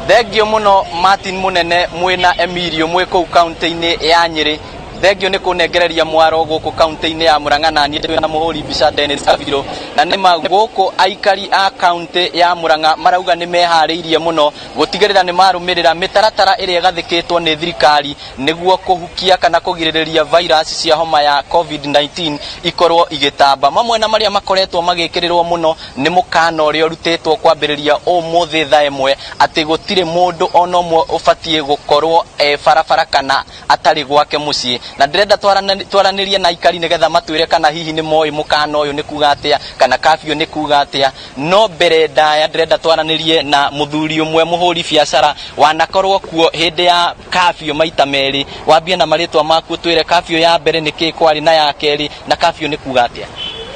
Thengio mũno Martin Mũnene mwĩna Emilio mwĩ kũu kaunti-inĩ ya Nyĩrĩ. Thengio nĩ kũnengereria mwaro gũkũ kaunti-inĩ ya Murang'a na niĩ twĩna mũhũri mbica Dennis Kabirũ. Na nĩma gũkũ aikari a kaunti ya Murang'a marauga nĩ meharĩirie mũno gũtigĩrĩra nĩ marũmĩrĩra mĩtaratara ĩrĩa ĩgathĩkĩtwo nĩ thirikari nĩguo kũhukia kana kũgirĩrĩria virus cia homa ya COVID-19 ikorwo igĩtamba. Mamwe na marĩa makoretwo magĩkĩrĩrwo mũno nĩ mũkana ũrĩa ũrutĩtwo kwambĩrĩria ũmũthĩ thaa ĩmwe atĩ gũtirĩ mũndũ ona ũmwe ũbatiĩ gũkorwo e barabara kana atarĩ gwake mũciĩ. Na ndĩrenda twaranĩrie na aikari nĩgetha matwĩre kana hihi nĩ moĩ mũkana ũyũ nĩ kuga atĩa kana curfew nĩ kuga atĩa. No mbere ndaya ndĩrenda twaranĩrie na mũthuri ũmwe mũhũri biacara wanakorwo kuo hĩndĩ ya curfew maita merĩ. Wambie na marĩtwa maku ũtwĩre curfew ya mbere nĩ kĩ kwarĩ na ya kerĩ na curfew nĩ kuga atĩa.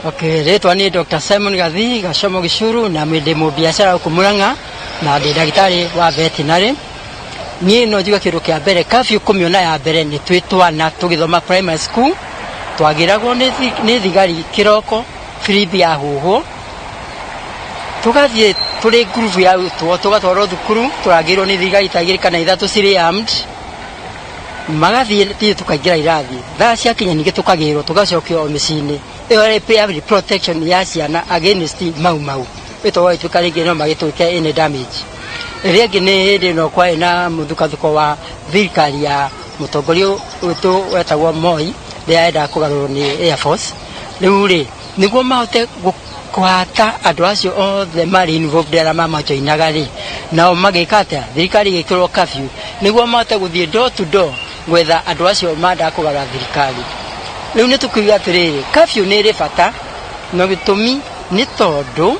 Okay, rĩtwa nĩ Dr. Simon Gathii Gacomo Gĩcuru na ndĩ mũbiacara gũkũ Murang'a na ndĩ ndagĩtarĩ wa veterinary. Niĩ no njuge kĩndũ kĩa mbere curfew kũmĩona ya mbere nĩ twĩ twana tũgĩthoma primary school twagĩragwo nĩ thigari kĩroko firimbi yahuhwo tũgathiĩ tũrĩ ngurubu ya arutwo tũgatwarwo thukuru tũrangĩirwo nĩ thigari ta igĩrĩ kana ithatũ cirĩ armed magathiĩ ithuĩ tũkaingĩra irathi thaa ciakinya ningĩ tũkagĩrwo tũgacokio o mĩciĩ-inĩ ĩyo yarĩ protection ya ciana against mau mau ĩtoo ĩtuĩka rĩngĩ no magĩtwĩke any damage. Ĩrĩa ĩngĩ nĩ hĩndĩ ĩno kwarĩ na mũthukathũko wa thirikari ya mũtongoria witũ wetagwo Moi rĩrĩa endaga kũgarũrwo nĩ Air Force. Rĩu rĩ nĩguo mahote kũhata andũ acio othe marĩ involved arĩa mamajoinaga rĩ, nao magĩka atĩa? Thirikari ĩgĩkĩrwo curfew nĩguo mahote gũthiĩ door to door gwetha andũ acio mendaga kũgarũra thirikari. Rĩu nĩ tũkiuga atĩrĩrĩ, curfew nĩ ĩrĩ bata na gĩtũmi nĩ tondũ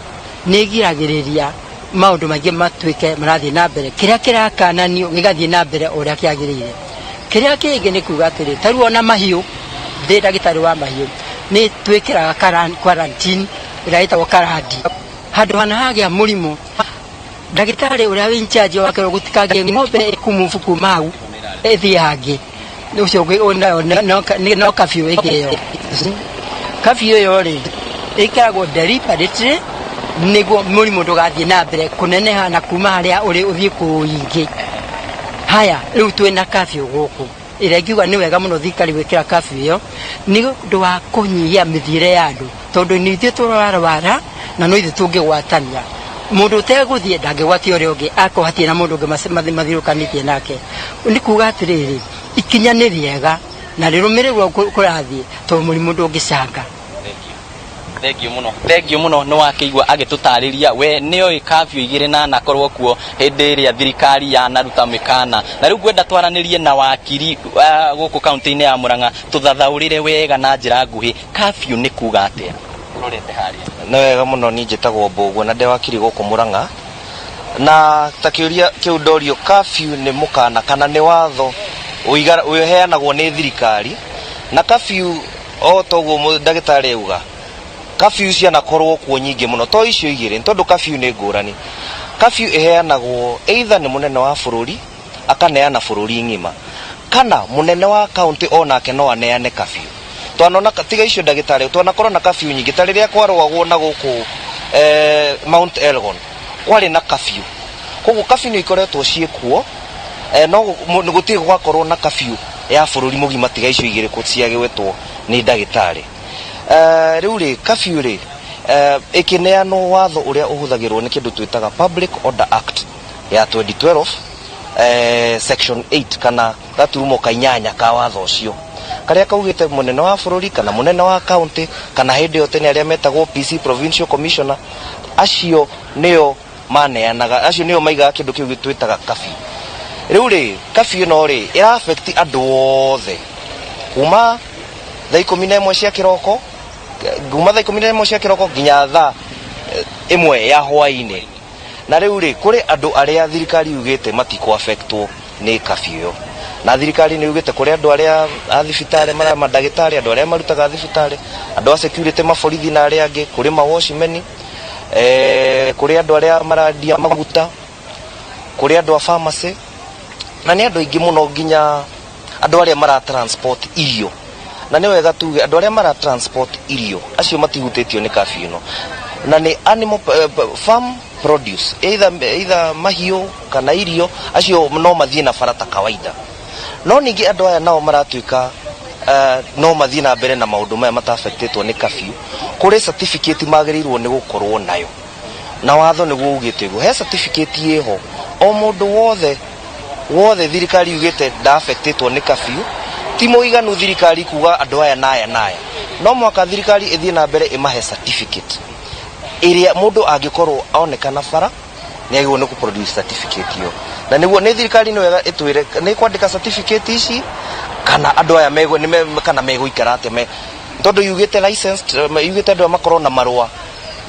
nĩ ĩgiragĩrĩria maũndũ maingĩ matuĩke marathiĩ na mbere, kĩrĩa kĩrakananio gĩgathiĩ na mbere o ũrĩa kĩagĩrĩire. Kĩrĩa kĩngĩ nĩ kuga atĩrĩ, ta rĩu ona mahiũ, ndĩ ndagĩtarĩ wa mahiũ, nĩ twĩkĩraga quarantine ĩrĩa ĩtagwo karandi. Handũ hana hagĩa mũrimũ, ndagĩtarĩ ũrĩa wĩ in charge wa gũtikagĩe ng'ombe ĩkũ move kuma hau ĩthiĩ hangĩ, ũcio no curfew ĩngĩ ĩyo. Curfew ĩyo rĩ, ĩkĩragwo deliberately nĩguo mũrimũ ndũgathiĩ na mbere kũneneha na kuma harĩa ũrĩ ũthiĩ kũingĩ. Haya, rĩu twĩna curfew gũkũ ĩrĩa ingiuga nĩ wega mũno thirikari gwĩkĩra curfew ĩyo nĩ ũndũ wa kũnyihia mĩthiĩre ya andũ tondũ nĩ ithuĩ tũrarwara na no ithuĩ tũngĩgwatania. Mũndũ ũtegũthiĩ ndangĩgwatia ũrĩa ũngĩ akorwo hatirĩ na mũndũ ũngĩ mathiũrũrũkanĩtie nake. Nĩ kuga atĩrĩrĩ, ikinya nĩ rĩega na rĩrũmĩrĩrwo kũrathiĩ tondũ mũrimũ ndũngĩcanga. Thengio mũno, thengio mũno nĩ wakĩigua agĩtũtarĩria we nĩoĩ curfew igĩrĩ na anakorwo kuo hĩndĩ ĩrĩa thirikari yanaruta mĩkana. Na rĩu ngwenda twaranĩrie na wakiri gũkũ kaunti-inĩ ya Murang'a tũthathaũrĩre wega na njĩra nguhĩ curfew nĩ kuga atĩa. Ũrorete harĩa. Nĩ wega mũno niĩ njĩtagwo Mbũgua na ndĩ wakiri gũkũ Murang'a na ta kĩũria kĩu ndorio curfew nĩ mũkana kana nĩ watho ũheanagwo nĩ thirikari na curfew o toguo ndagĩtarĩ auga curfew cianakorwo kuo nyingĩ mũno to icio igĩrĩ nĩ tondũ curfew nĩ ngũrani. Curfew ĩheanagwo either nĩ mũnene wa bũrũri akaneana bũrũri ng'ima kana mũnene wa kaunti onake no aneane curfew. Twanona tiga icio ndagĩtarĩ twanakorwo na curfew nyingĩ ta rĩrĩa kwarũagwo na gũkũ Mount Elgon kwarĩ na curfew. Koguo curfew nĩ ikoretwo ciĩkuo no gũtirĩ gwakorwo na curfew ya bũrũri mũgima tiga icio igĩrĩ ciagwetwo nĩ ndagĩtarĩ. Rĩu rĩ curfew rĩ ĩkĩneanwo watho ũrĩa ũhũthagĩrwo nĩ kĩndũ twĩtaga Public Order Act ya 2012 section 8 kana gaturumo ka inyanya ka watho ũcio karĩa kaugĩte mũnene wa bũrũri kana mũnene wa kaunti kana hĩndĩ ĩyo tene arĩa metagwo PC Provincial Commissioner acio nĩo maneanaga acio nĩo maigaga kĩndũ kĩu twĩtaga curfew. Rĩu rĩ curfew ĩno rĩ ĩra affect andũ othe kuma thaa 11 cia kĩroko kuma thaa 11 cia kĩroko nginya thaa 1 ya hwaĩ-inĩ. Na rĩu rĩ kũrĩ andũ arĩa thirikari yugĩte matikũ affectwo nĩ curfew ĩyo na thirikari nĩ yugĩte kũrĩ andũ arĩa a thibitarĩ marĩa mandagĩtarĩ andũ arĩa marutaga thibitarĩ andũ a security maborithi na arĩa angĩ kũrĩ ma watchmen kũrĩ andũ arĩa marendia maguta kũrĩ andũ a pharmacy na nĩ andũ aingĩ mũno nginya andũ arĩa mara transport irio na nĩ wega tuge andũ arĩa mara transport irio acio matihutĩtio nĩ curfew ĩno na nĩ animal farm Produce, either mahiũ kana irio, acio no mathiĩ na bara ta kawaida. No ningĩ andũ aya nao maratuĩka no mathiĩ na mbere na maũndũ maya mata-affectĩtwo nĩ curfew, kũrĩ certificate magĩrĩirwo nĩ gũkorwo nayo, na watho nĩguo ugĩte ũguo. He certificate ĩho o mũndũ wothe wothe thirikari yugĩte nda-affectĩtwo nĩ curfew. Ti mũiganu thirikari kuga andũ aya na aya na aya, no mwaka thirikari ĩthiĩ na mbere ĩmahe certificate ĩrĩa mũndũ angĩkorwo onekana bara nĩ agĩrĩirwo nĩ kũ-produce certificate ĩyo. Na nĩguo nĩ thirikari nĩ wega ĩtwĩre nĩ kwandĩka certificate ici kana andũ aya megũ, nĩ me, kana megũikara atĩa me, tondũ yugĩte licensed, yugĩte andũ aya makorwo na marũa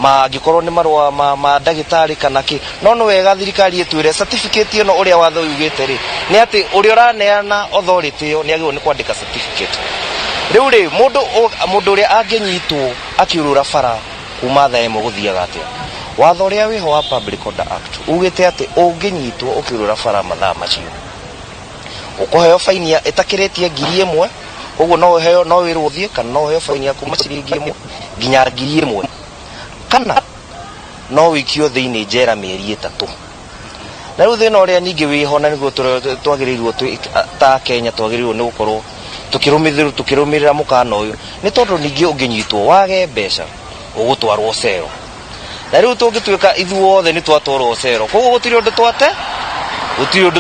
mangĩkorwo nĩ marũa ma ndagĩtarĩ kana kĩ. No nĩ wega thirikari ĩtwĩre certificate ĩno, ũrĩa watho yugĩte rĩ, nĩ atĩ ũrĩa ũraneana authority ĩyo nĩ agĩrĩirwo nĩ kwandĩka certificate. Rĩu rĩ, mũndũ ũrĩa angĩnyitwo akĩũrũra bara kuma thaa 1 gũthiaga atĩa? Watho ũrĩa wĩho wa Public Order Act ugĩte atĩ ũngĩnyitwo ũkĩũrũra bara mathaa macio, ũkũheo faini ĩtakĩrĩtie 1000. Koguo no ũheo, no wĩrwo ũthiĩ, kana no ũheo faini ya kuma ciringi 1 nginya 1000, kana no wĩikio thĩinĩ njera mĩeri 3. Na rĩu thĩna ũrĩa ningĩ wĩho, na nĩguo twagĩrĩirwo ta Kenya twagĩrĩirwo nĩ gũkorwo tũkĩrũmĩrĩra mũkana ũyũ, nĩ tondũ ningĩ ũngĩnyitwo wage mbeca ũgũtwarwo cero. Na rĩu tũngĩtuĩka ithuothe nĩ twatwarwo cero, koguo gũtirĩ ũndũ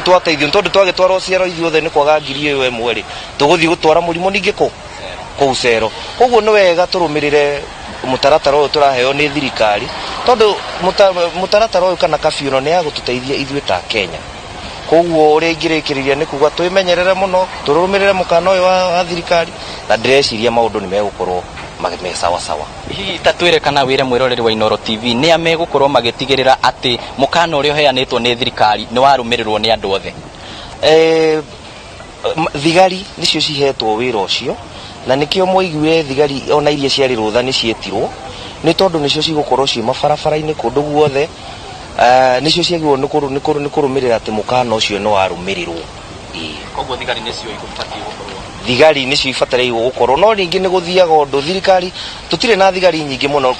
twateithio, nĩ tondũ twagĩtwarwo cero ithuothe nĩ kwaga 1000 rĩ, tũgũthiĩ gũtwara mũrimũ ningĩ kũu cero. Koguo nĩ wega tũrũmĩrĩre mũtaratara ũyũ tũraheo nĩ thirikari, tondũ mũtaratara ũyũ kana curfew ĩno nĩ ya gũtũteithia ithuĩ ta Kenya. Koguo ũrĩa ingĩrĩkĩrĩria nĩ kuga twĩmenyerere mũno, tũrũmĩrĩre mũkana ũyũ wa thirikari, na ndĩreciria maũndũ nĩ megũkorwo me sawa sawa. Hihi ta twĩre kana wĩre mwĩroreri wa Inooro TV nĩ a megũkorwo magĩtigĩrĩra atĩ mũkana ũrĩa ũheanĩtwo nĩ thirikari nĩ warũmĩrĩrwo nĩ andũ othe? Thigari nĩcio cihetwo wĩra ũcio, na nĩkĩo mwaiguire thigari ona iria ciarĩ rũtha nĩ ciĩtirwo, nĩ tondũ nĩcio cigũkorwo ciĩ mabarabara-inĩ kũndũ guothe. Nĩcio ciagĩrĩirwo nĩ kũrũmĩrĩra atĩ mũkana ũcio nĩ warũmĩrĩrwo. Ĩĩ. Koguo thigari nĩcio igũbatiĩ gũkorwo? Thigari nĩcio ibatarĩirwo gũkorwo, no ningĩ nĩ gũthiaga ũndũ thirikari, tũtirĩ na thigari nyingĩ mũno.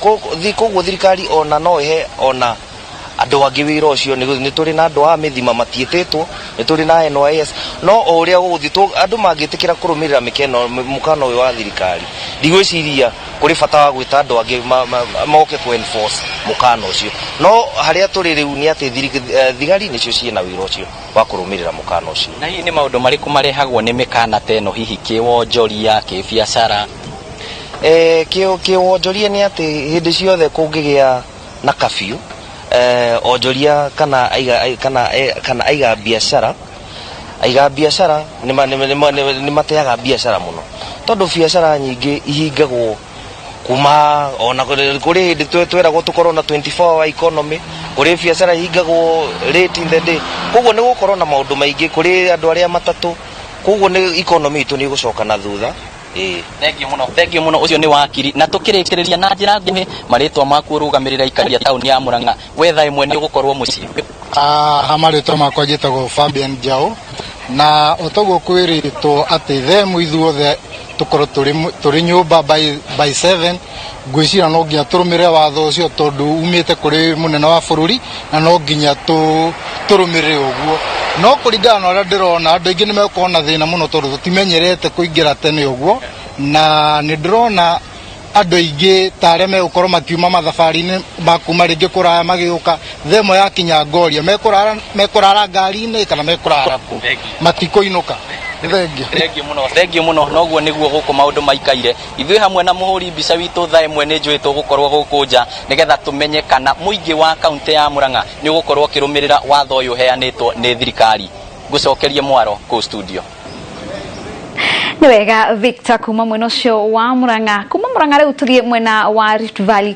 Koguo thirikari ona no ĩhe ona andũ angĩ wĩra ũcio. Nĩ tũrĩ na andũ a mĩthima matiĩtĩtwo, nĩ tũrĩ na NYS, no o ũrĩa gũgũthiĩ andũ mangĩtĩkĩra kũrũmĩrĩra mĩkeno mũkana ũyũ wa thirikari, ndigwĩciria kũrĩ bata wa gwĩta andũ angĩ moke kũ enforce mũkana ũcio. No harĩa tũrĩ rĩu nĩ atĩ thigari nĩcio ciĩna wĩra ũcio wa kũrũmĩrĩra mũkana ũcio. Na hihi nĩ maũndũ marĩkũ marehagwo nĩ mĩkana ta ĩno, hihi kĩwonjoria, kĩbiacara? Kĩwonjoria nĩ atĩ hĩndĩ ciothe kũngĩgĩa na curfew, onjoria kana aiga biacara nĩ mateaga biacara mũno, tondũ biacara nyingĩ ihingagwo kuma ona kũrĩ hĩndĩ tweragwo tũkorwo na 24 hour economy, kũrĩ biacara ihingagwo late in the day. Koguo nĩ gũkorwo na maũndũ maingĩ kũrĩ andũ arĩa matatũ, koguo nĩ economy itũ nĩ ĩgũcoka na thutha. Ĩĩ. Thengiũ mũno, thengiũ mũno. Ũcio nĩ wakiri. Na tũkĩrĩkĩrĩria na njĩra nguhĩ, marĩtwa maku, ũrũgamĩrĩra ikaria taũni ya Murang'a, we thaa 1 nĩ ũgũkorwo mũciĩ? Ha marĩtwa makwa njĩtagwo Fabian Jao, na otoguo kwĩrĩtwo atĩ 1:00 ithuothe tũkorwo tũrĩ nyũmba by 7, ngwĩciria no nginya tũrũmĩrĩre watho ũcio, tondũ umĩte kũrĩ mũnene wa bũrũri na no nginya tũrũmĩrĩre ũguo. No kũringana na ũrĩa ndĩrona, andũ aingĩ nĩ megũkorwo na thĩna mũno, tondũ tũtimenyerete kũingĩra tene ũguo, na nĩ ndĩrona andũ aingĩ ta arĩa megũkorwo makiuma mathabarĩ-inĩ ma kuma rĩngĩ kũraya magĩũka, 1:00 yakinya ngoria mekũrara ngari-inĩ kana mekũrara kũ, matikũinũka. Thengiũ. Thengiũ mũno, thengiũ mũno. Noguo nĩguo gũkũ maũndũ maikaire. Ithuĩ hamwe na mũhũri mbica witũ, thaa 1 nĩ njũĩ tũgũkorwo gũkũ nja nĩgetha tũmenye kana mũingĩ wa kaunti ya Murang'a nĩ ũgũkorwo ũkĩrũmĩrĩra watho ũyũ ũheanĩtwo nĩ thirikari. Ngũcokerie mwaro kũu studio. Nĩ wega, Victor, kuma mwena ũcio wa Murang'a. Kuma Murang'a rĩu tũthiĩ mwena wa Rift Valley.